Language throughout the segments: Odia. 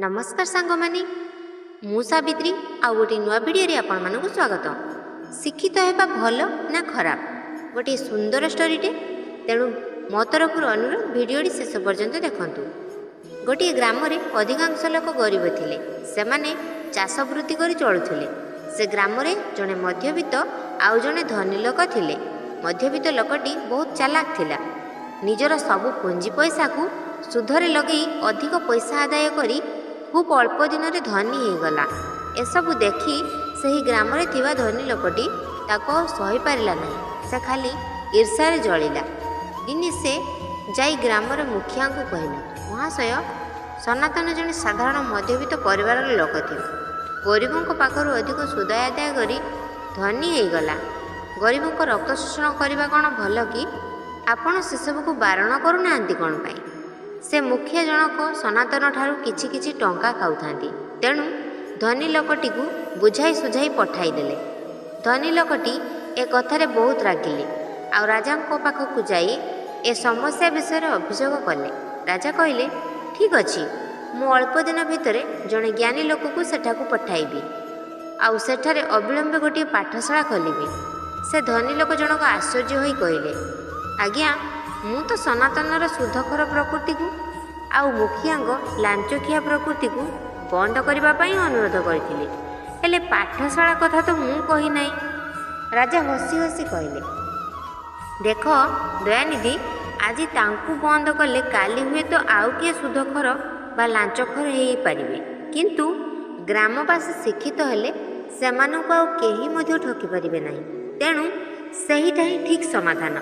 ନମସ୍କାର ସାଙ୍ଗମାନେ, ମୁଁ ସାବିତ୍ରୀ। ଆଉ ଗୋଟିଏ ନୂଆ ଭିଡ଼ିଓରେ ଆପଣମାନଙ୍କୁ ସ୍ୱାଗତ। ଶିକ୍ଷିତ ହେବା ଭଲ ନା ଖରାପ, ଗୋଟିଏ ସୁନ୍ଦର ଷ୍ଟୋରିଟେ। ତେଣୁ ମୋ ତରଫରୁ ଅନୁରୋଧ, ଭିଡ଼ିଓଟି ଶେଷ ପର୍ଯ୍ୟନ୍ତ ଦେଖନ୍ତୁ। ଗୋଟିଏ ଗ୍ରାମରେ ଅଧିକାଂଶ ଲୋକ ଗରିବ ଥିଲେ। ସେମାନେ ଚାଷ ବୃତ୍ତି କରି ଚଳୁଥିଲେ। ସେ ଗ୍ରାମରେ ଜଣେ ମଧ୍ୟବିତ୍ତ ଆଉ ଜଣେ ଧନୀ ଲୋକ ଥିଲେ। ମଧ୍ୟବିତ୍ତ ଲୋକଟି ବହୁତ ଚାଲାକ ଥିଲା। ନିଜର ସବୁ ପୁଞ୍ଜି ପଇସାକୁ ସୁଧରେ ଲଗେଇ ଅଧିକ ପଇସା ଆଦାୟ କରି ଖୁବ୍ ଅଳ୍ପ ଦିନରେ ଧନୀ ହେଇଗଲା। ଏସବୁ ଦେଖି ସେହି ଗ୍ରାମରେ ଥିବା ଧନୀ ଲୋକଟି ତାକୁ ଆଉ ସହିପାରିଲା ନାହିଁ। ସେ ଖାଲି ଈର୍ଷାରେ ଜଳିଲା। ଦିନେ ସେ ଯାଇ ଗ୍ରାମର ମୁଖିଆଙ୍କୁ କହିଲା, ମହାଶୟ, ସନାତନ ଜଣେ ସାଧାରଣ ମଧ୍ୟବିତ୍ତ ପରିବାରର ଲୋକ ଥିଲେ। ଗରିବଙ୍କ ପାଖରୁ ଅଧିକ ସୁଧ ଆଦାୟ କରି ଧନୀ ହେଇଗଲା। ଗରିବଙ୍କ ରକ୍ତ ଶୋଷଣ କରିବା କ'ଣ ଭଲ କି? ଆପଣ ସେସବୁକୁ ବାରଣ କରୁନାହାନ୍ତି କ'ଣ ପାଇଁ? ସେ ମୁଖିଆ ଜଣକ ସନାତନ ଠାରୁ କିଛି କିଛି ଟଙ୍କା ଖାଉଥାନ୍ତି। ତେଣୁ ଧନୀ ଲୋକଟିକୁ ବୁଝାଇ ସୁଝାଇ ପଠାଇଦେଲେ। ଧନୀ ଲୋକଟି ଏ କଥାରେ ବହୁତ ରାଗିଲେ ଆଉ ରାଜାଙ୍କ ପାଖକୁ ଯାଇ ଏ ସମସ୍ୟା ବିଷୟରେ ଅଭିଯୋଗ କଲେ। ରାଜା କହିଲେ, ଠିକ୍ ଅଛି, ମୁଁ ଅଳ୍ପ ଦିନ ଭିତରେ ଜଣେ ଜ୍ଞାନୀ ଲୋକକୁ ସେଠାକୁ ପଠାଇବି ଆଉ ସେଠାରେ ଅବିଳମ୍ବେ ଗୋଟିଏ ପାଠଶାଳା ଖୋଲିବି। ସେ ଧନୀ ଲୋକ ଜଣକ ଆଶ୍ଚର୍ଯ୍ୟ ହୋଇ କହିଲେ, ଆଜ୍ଞା, ମୁଁ ତ ସନାତନର ସୁଧଖୋର ପ୍ରକୃତିକୁ ଆଉ ମୁଖିଆଙ୍କ ଲାଞ୍ଚଖିଆ ପ୍ରକୃତିକୁ ବନ୍ଦ କରିବା ପାଇଁ ଅନୁରୋଧ କରିଥିଲି, ହେଲେ ପାଠଶାଳା କଥା ତ ମୁଁ କହିନାହିଁ। ରାଜା ହସି ହସି କହିଲେ, ଦେଖ ଦୟାନିଧି, ଆଜି ତାଙ୍କୁ ବନ୍ଦ କଲେ କାଲି ହୁଏତ ଆଉ କିଏ ସୁଧଖୋର ବା ଲାଞ୍ଚଖୋର ହେଇପାରିବେ। କିନ୍ତୁ ଗ୍ରାମବାସୀ ଶିକ୍ଷିତ ହେଲେ ସେମାନଙ୍କୁ ଆଉ କେହି ମଧ୍ୟ ଠକିପାରିବେ ନାହିଁ। ତେଣୁ ସେଇଟା ହିଁ ଠିକ୍ ସମାଧାନ।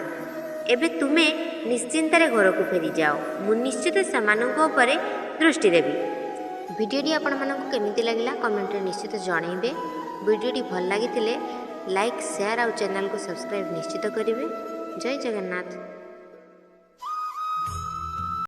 ଏବେ ତୁମେ ନିଶ୍ଚିନ୍ତରେ ଘରକୁ ଫେରିଯାଅ। ମୁଁ ନିଶ୍ଚିତ ସେମାନଙ୍କ ଉପରେ ଦୃଷ୍ଟି ଦେବି। ଭିଡ଼ିଓଟି ଆପଣମାନଙ୍କୁ କେମିତି ଲାଗିଲା କମେଣ୍ଟରେ ନିଶ୍ଚିତ ଜଣାଇବେ। ଭିଡ଼ିଓଟି ଭଲ ଲାଗିଥିଲେ ଲାଇକ୍, ସେୟାର ଆଉ ଚ୍ୟାନେଲକୁ ସବସ୍କ୍ରାଇବ୍ ନିଶ୍ଚିତ କରିବେ। ଜୟ ଜଗନ୍ନାଥ।